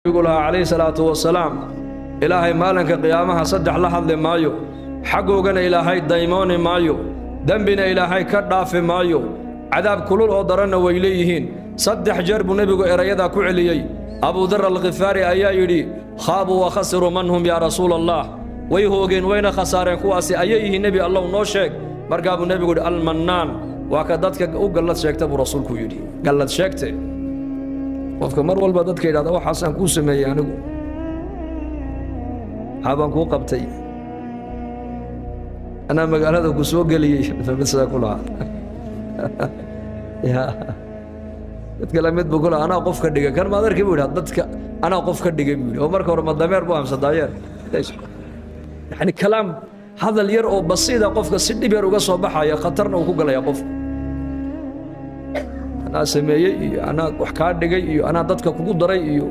Nabigu lahaa calayhi salaatu wasalaam: Ilaahay maalinka qiyaamaha saddex la hadli maayo, xaggoogana Ilaahay daymooni maayo, dembina Ilaahay ka dhaafi maayo, cadaab kulul oo daranna way leeyihiin. Saddex jeer buu nebigu erayadaa ku celiyey. Abudar Alkhifaari ayaa yidhi: "خابوا وخسروا، من هم يا رسول الله?" Way hoogeen wayna khasaareen, kuwaasi ayay yihiin, Nebi Allow, noo sheeg. Markaa buu nebigu yidhi: "المنان", waa ka dadka u gallad sheegta buu rasuulku yidhi. Gallad sheegte, qofka mar walba dadka yidhahda: "Waxaasaan kuu sameeyey anigu, maxaa baan kuu qabtay, anaa magaalada ku soo geliyey," mid sidaa ku lahaa ya mid kale mid buu ku lahaa: "Anaa qof ka dhigay kan maad arki," buu yidhaha, "dadka anaa qof ka dhigay," buu yidhi. Oo marka hore ma dameer buu amsa daayeer? Yani kalaam, hadal yar oo basiida qofka si dhib yar uga soo baxaya, khatarna uu ku galaya qofku. Anaa sameeyey iyo anaa wax kaa dhigay iyo anaa dadka kugu daray iyo